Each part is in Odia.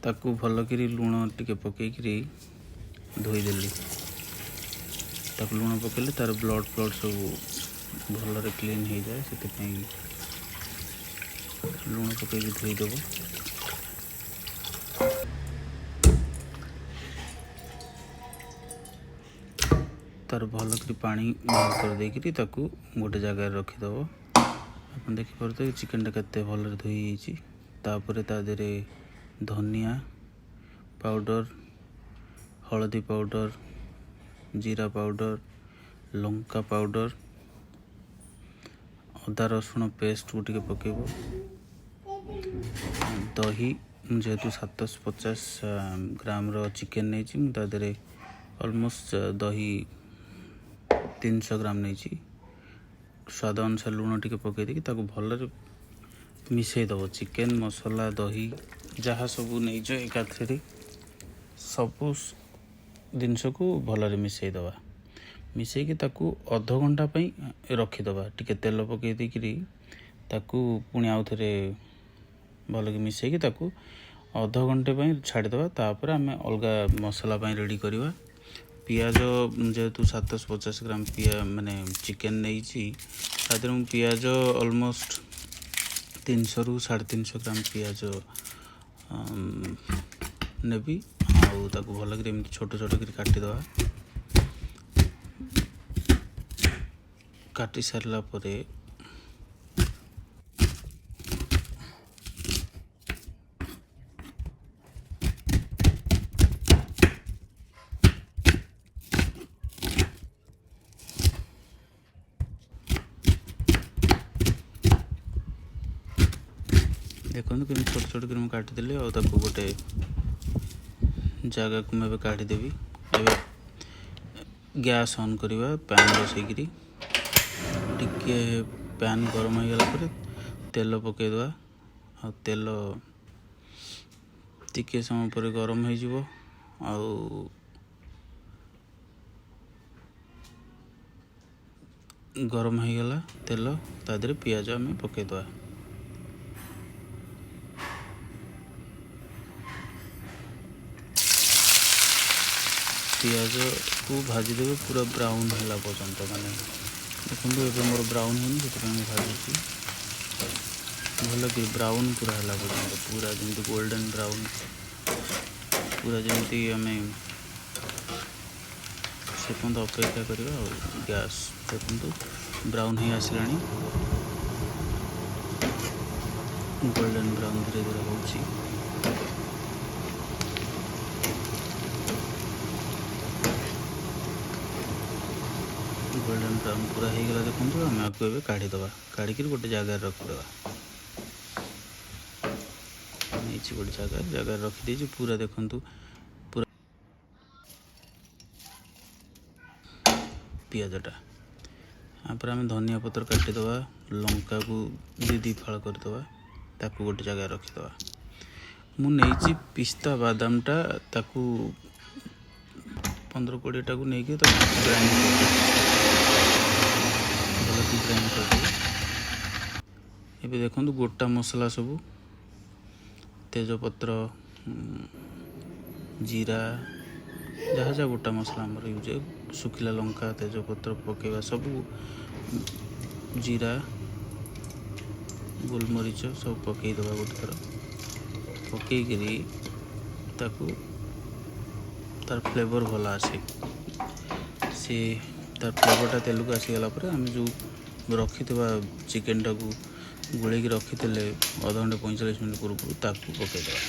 ତାକୁ ଭଲକିରି ଲୁଣ ଟିକେ ପକେଇକିରି ଧୋଇଦେଲି। ତାକୁ ଲୁଣ ପକେଇଲେ ତାର ବ୍ଲଡ଼ ଫ୍ଲଡ଼ ସବୁ ଭଲରେ କ୍ଲିନ୍ ହେଇଯାଏ, ସେଥିପାଇଁ ଲୁଣ ପକେଇକି ଧୋଇଦେବ। ତାର ଭଲକରି ପାଣି ବାହାର କରିଦେଇକିରି ତାକୁ ଗୋଟେ ଜାଗାରେ ରଖିଦେବ। ଆପଣ ଦେଖିପାରୁଥିବେ ଚିକେନଟା କେତେ ଭଲରେ ଧୋଇ ହେଇଛି। ତାପରେ ତା ଦେହରେ ଧନିଆ ପାଉଡ଼ର, ହଳଦୀ ପାଉଡ଼ର, ଜିରା ପାଉଡ଼ର, ଲଙ୍କା ପାଉଡ଼ର, ଅଦା ରସୁଣ ପେଷ୍ଟକୁ ଟିକେ ପକାଇବ, ଦହି। ମୁଁ ଯେହେତୁ 750 ଗ୍ରାମର ଚିକେନ୍ ନେଇଛି, ମୁଁ ତା ଦେହରେ ଅଲମୋଷ୍ଟ ଦହି 300 ଗ୍ରାମ ନେଇଛି। ସ୍ୱାଦ ଅନୁସାରେ ଲୁଣ ଟିକେ ପକାଇ ଦେଇକି ତାକୁ ଭଲରେ ମିଶାଇ ଦେବ। ଚିକେନ୍ ମସଲା, ଦହି ଯାହା ସବୁ ନେଇଛ ଏକାଥରେ ସବୁ ଜିନିଷକୁ ଭଲରେ ମିଶାଇ ଦେବା। ମିଶାଇକି ତାକୁ ଅଧଘଣ୍ଟା ପାଇଁ ରଖିଦେବା। ଟିକେ ତେଲ ପକାଇ ଦେଇକିରି ତାକୁ ପୁଣି ଆଉ ଥରେ ଭଲକି ମିଶାଇକି ତାକୁ ଅଧଘଣ୍ଟେ ପାଇଁ ଛାଡ଼ିଦେବା। ତାପରେ ଆମେ ଅଲଗା ମସଲା ପାଇଁ ରେଡ଼ି କରିବା। ପିଆଜ ଯେହେତୁ 750 ଗ୍ରାମ ମାନେ ଚିକେନ୍ ନେଇଛି, ତା ଦେହରେ ମୁଁ ପିଆଜ ଅଲମୋଷ୍ଟ 300ରୁ 350 ଗ୍ରାମ ପିଆଜ ନେବି। ଆଉ ତାକୁ ଭଲକରି ଏମିତି ଛୋଟ ଛୋଟ କରି କାଟିଦେବା। କାଟି ସାରିଲା ପରେ ଦେଖନ୍ତୁ କେମିତି ଛୋଟ ଛୋଟ କରି ମୁଁ କାଟିଦେଲି। ଆଉ ତାକୁ ଗୋଟେ ଜାଗାକୁ ମୁଁ ଏବେ କାଢ଼ିଦେବି। ଏବେ ଗ୍ୟାସ୍ ଅନ୍ କରିବା, ପ୍ୟାନ୍ ବସେଇକିରି। ଟିକେ ପ୍ୟାନ୍ ଗରମ ହେଇଗଲା ପରେ ତେଲ ପକାଇଦେବା। ଆଉ ତେଲ ଟିକେ ସମୟ ପରେ ଗରମ ହେଇଯିବ। ଆଉ ଗରମ ହେଇଗଲା ତେଲ, ତା ଦେହରେ ପିଆଜ ଆମେ ପକାଇଦେବା। ପିଆଜକୁ ଭାଜିଦେବେ ପୁରା ବ୍ରାଉନ୍ ହେଲା ପର୍ଯ୍ୟନ୍ତ। ମାନେ ଦେଖନ୍ତୁ ଏବେ ମୋର ବ୍ରାଉନ୍ ହେଇନି, ସେଥିପାଇଁ ମୁଁ ଭାଜୁଛି ଭଲକି ବ୍ରାଉନ୍ ପୁରା ହେଲା ପର୍ଯ୍ୟନ୍ତ, ପୁରା ଯେମିତି ଗୋଲ୍ଡେନ୍ ବ୍ରାଉନ୍, ପୁରା ଯେମିତି ଆମେ ସେ ପର୍ଯ୍ୟନ୍ତ ଅପେକ୍ଷା କରିବା। ଆଉ ଗ୍ୟାସ୍ ଦେଖନ୍ତୁ ବ୍ରାଉନ୍ ହେଇ ଆସିଲାଣି, ଗୋଲ୍ଡେନ୍ ବ୍ରାଉନ୍ ଧୀରେ ଧୀରେ ହେଉଛି। ଗୋଲ୍ଡେନ୍ ବ୍ରାଉନ୍ ପୁରା ହେଇଗଲା ଦେଖନ୍ତୁ। ଆମେ ଆକୁ ଏବେ କାଢ଼ିଦେବା, କାଢ଼ିକିରି ଗୋଟେ ଜାଗାରେ ରଖିଦେବା। ନେଇଛି ଗୋଟେ ଜାଗାରେ ରଖିଦେଇଛି ପୁରା। ଦେଖନ୍ତୁ ପୁରା ପିଆଜଟା। ତାପରେ ଆମେ ଧନିଆ ପତ୍ର କାଟିଦେବା, ଲଙ୍କାକୁ 2 ଫାଳ କରିଦେବା, ତାକୁ ଗୋଟେ ଜାଗାରେ ରଖିଦେବା। ମୁଁ ନେଇଛି ପିସ୍ତା ବାଦାମଟା, ତାକୁ 15-20ଟାକୁ ନେଇକି ତାକୁ ଗ୍ରାଇଣ୍ଡ କରିଦେବି, ଭଲକି ଗ୍ରାଇଣ୍ଡ କରିଦେବି। ଏବେ ଦେଖନ୍ତୁ ଗୋଟା ମସଲା ସବୁ, ତେଜପତ୍ର, ଜିରା, ଯାହା ଯାହା ଗୋଟା ମସଲା ଆମର ୟୁଜ୍ ହୁଏ, ଶୁଖିଲା ଲଙ୍କା, ତେଜପତ୍ର ପକାଇବା ସବୁ, ଜିରା, ଗୋଲମରିଚ ସବୁ ପକାଇଦେବା ଗୋଟେ ଥର। ପକାଇକିରି ତାକୁ ତାର ଫ୍ଲେଭର୍ ଭଲ ଆସେ। ସେ ତାର ଫ୍ଲେଭର୍ଟା ତେଲକୁ ଆସିଗଲା ପରେ ଆମେ ଯେଉଁ ରଖିଥିବା ଚିକେନଟାକୁ ଗୋଳେଇକି ରଖିଥିଲେ ଅଧଘଣ୍ଟେ 45 ମିନିଟ୍ ପୂର୍ବରୁ, ତାକୁ ପକାଇଦେବା।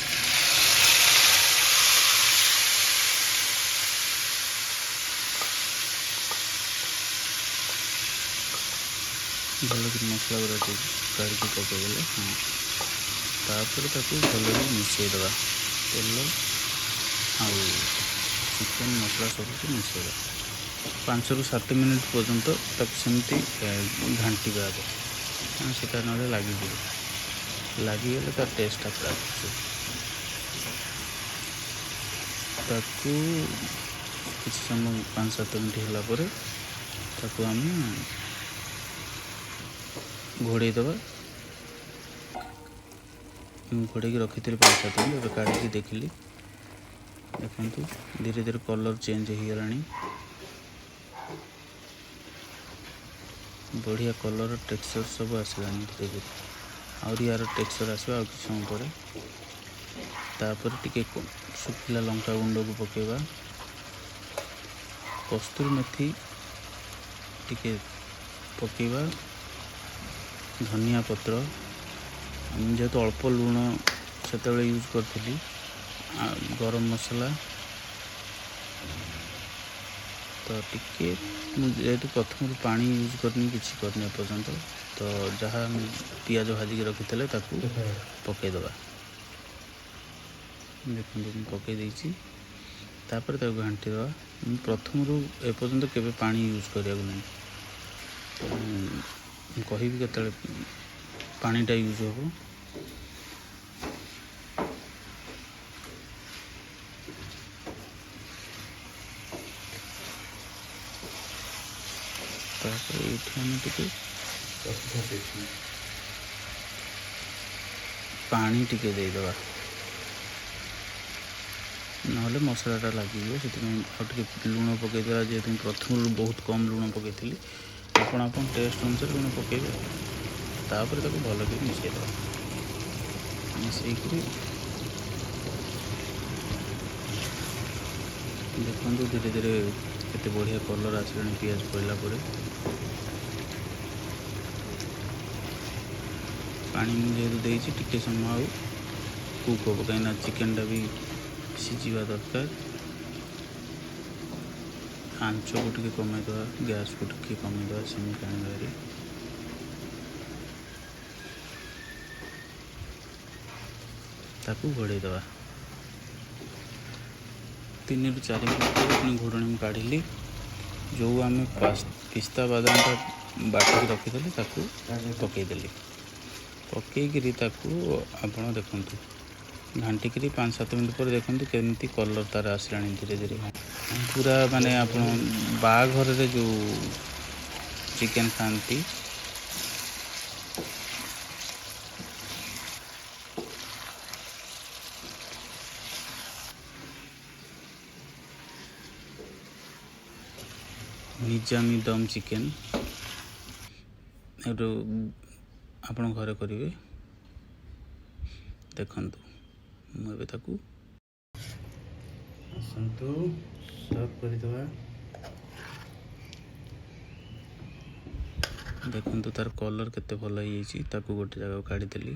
ଭଲକି ମସଲା ଗୁଡ଼ା ଟିକେ କାଢ଼ିକି ପକାଇଦେଲେ, ହଁ, ତାପରେ ତାକୁ ଭଲକି ମିଶାଇଦେବା। ତେଲ ଆଉ ଚିକେନ୍ ମସଲା ସବୁକୁ ମିଶାଇବା। 5ରୁ 7 ମିନିଟ୍ ପର୍ଯ୍ୟନ୍ତ ତାକୁ ସେମିତି ଘାଣ୍ଟିବା ଆଗ, କାରଣ ସେଟା ନହେଲେ ଲାଗିଯିବ। ଲାଗିଗଲେ ତାର ଟେଷ୍ଟଟା ଖରାପ ହେଇଯିବ। ତାକୁ କିଛି ସମୟ 5-7 ମିନିଟ୍ ହେଲା ପରେ ତାକୁ ଆମେ ଘୋଡ଼େଇ ଦେବା। ମୁଁ ଘୋଡ଼େଇକି ରଖିଥିଲି 5-7 ମିନିଟ୍। ଏବେ କାଢ଼ିକି ଦେଖିଲି, ଦେଖନ୍ତୁ ଧୀରେ ଧୀରେ କଲର୍ ଚେଞ୍ଜ ହେଇଗଲାଣି। ବଢ଼ିଆ କଲର୍, ଟେକ୍ସଚର୍ ସବୁ ଆସିଲାଣି ଧୀରେ ଧୀରେ। ଆହୁରି ୟାର ଟେକ୍ସଚର୍ ଆସିବ ଆଉ କିଛି ସମୟ ପରେ। ତାପରେ ଟିକେ ଶୁଖିଲା ଲଙ୍କା ଗୁଣ୍ଡକୁ ପକାଇବା, କସ୍ତୁରୀ ମେଥି ଟିକେ ପକାଇବା, ଧନିଆ ପତ୍ର। ମୁଁ ଯେହେତୁ ଅଳ୍ପ ଲୁଣ ସେତେବେଳେ ୟୁଜ୍ କରିଥିଲି, ଗରମ ମସଲା ତ ଟିକେ। ମୁଁ ଯେହେତୁ ପ୍ରଥମରୁ ପାଣି ୟୁଜ୍ କରିନି, କିଛି କରିନି ଏପର୍ଯ୍ୟନ୍ତ, ତ ଯାହା ଆମେ ପିଆଜ ଭାଜିକି ରଖିଥିଲେ ତାକୁ ପକାଇଦେବା। ଦେଖନ୍ତୁ, ମୁଁ ପକାଇ ଦେଇଛି। ତାପରେ ତାକୁ ଘାଣ୍ଟିଦେବା। ମୁଁ ପ୍ରଥମରୁ ଏପର୍ଯ୍ୟନ୍ତ କେବେ ପାଣି ୟୁଜ୍ କରିବାକୁ ନାହିଁ। ତ ମୁଁ କହିବି କେତେବେଳେ ପାଣିଟା ୟୁଜ୍ ହେବ। ତାପରେ ଏଇଠି ଆମେ ଟିକେ ପାଣି ଟିକେ ଦେଇଦେବା, ନହେଲେ ମସଲାଟା ଲାଗିଯିବ। ସେଥିପାଇଁ ଆଉ ଟିକେ ଲୁଣ ପକାଇଦେବା। ଯେହେତୁ ମୁଁ ପ୍ରଥମରୁ ବହୁତ କମ୍ ଲୁଣ ପକାଇଥିଲି, ଆପଣ ଆପଣ ଟେଷ୍ଟ ଅନୁସାରେ ଲୁଣ ପକାଇବେ। ଆଉ ତାପରେ ତାକୁ ଭଲକରି ମିଶାଇଦେବା। ମିଶାଇକିରି ଦେଖନ୍ତୁ ଧୀରେ ଧୀରେ କେତେ ବଢ଼ିଆ କଲର୍ ଆସିଲାଣି ପିଆଜ ପଡ଼ିଲା ପରେ। ପାଣି ମୁଁ ଯେହେତୁ ଦେଇଛି, ଟିକେ ସମୟ ଆଉ କୁକ୍ ହେବ, କାହିଁକିନା ଚିକେନଟା ବି ସିଝିବା ଦରକାର। ଆଞ୍ଚକୁ ଟିକେ କମେଇଦେବା, ଗ୍ୟାସକୁ ଟିକେ କମେଇଦେବା, ସେମିତି ଆଣିବା ଭାରି। ତାକୁ ଘୋଡ଼େଇ ଦେବା। 3ରୁ 4 ମିନିଟ୍ ପରେ ପୁଣି ଘୋଡ଼ଣୀ ମୁଁ କାଢ଼ିଲି। ଯେଉଁ ଆମେ ପିସ୍ତା ବାଦାମଟା ବାଟିକି ରଖିଥିଲେ, ତାକୁ ପକାଇଦେଲି। ପକାଇକିରି ତାକୁ ଆପଣ ଦେଖନ୍ତୁ, ଘାଣ୍ଟିକିରି 5-7 ମିନିଟ୍ ପରେ ଦେଖନ୍ତୁ କେମିତି କଲର୍ ତାର ଆସିଲାଣି ଧୀରେ ଧୀରେ। ପୁରା ମାନେ ଆପଣ ବାହାଘରରେ ଯେଉଁ ଚିକେନ୍ ଖାଆନ୍ତି, ନିଜାମି ଦମ୍ ଚିକେନ୍ ଏଠୁ ଆପଣ ଘରେ କରିବେ। ଦେଖନ୍ତୁ, ମୁଁ ଏବେ ତାକୁ ଆସନ୍ତୁ ସର୍ଭ କରିଦେବା। ଦେଖନ୍ତୁ, ତାର କଲର୍ କେତେ ଭଲ ହେଇଯାଇଛି। ତାକୁ ଗୋଟେ ଜାଗାକୁ କାଢ଼ିଦେଲି,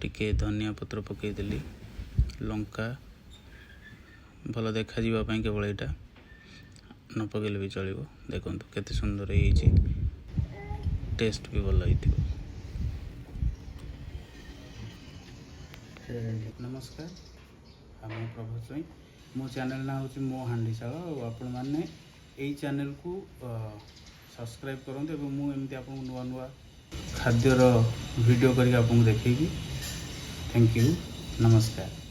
ଟିକେ ଧନିଆ ପତ୍ର ପକାଇଦେଲି, ଲଙ୍କା ଭଲ ଦେଖାଯିବା ପାଇଁ କେବଳ, ଏଇଟା ନ ପକାଇଲେ ବି ଚଳିବ। ଦେଖନ୍ତୁ କେତେ ସୁନ୍ଦର ହେଇଯାଇଛି, ଟେଷ୍ଟ ବି ଭଲ ହେଇଥିବ। ନମସ୍କାର, ଆଉ ମୁଁ ପ୍ରଭୁ ସ୍ୱାଇଁ। ମୋ ଚ୍ୟାନେଲ୍ ନାଁ ହେଉଛି ମୋ ହାଣ୍ଡିଶାଳ। ଆଉ ଆପଣମାନେ ଏଇ ଚ୍ୟାନେଲ୍କୁ ସବସ୍କ୍ରାଇବ୍ କରନ୍ତୁ ଏବଂ ମୁଁ ଏମିତି ଆପଣଙ୍କୁ ନୂଆ ନୂଆ ଖାଦ୍ୟର ଭିଡ଼ିଓ କରିକି ଆପଣଙ୍କୁ ଦେଖେଇବି। Thank you, ନମସ୍କାର।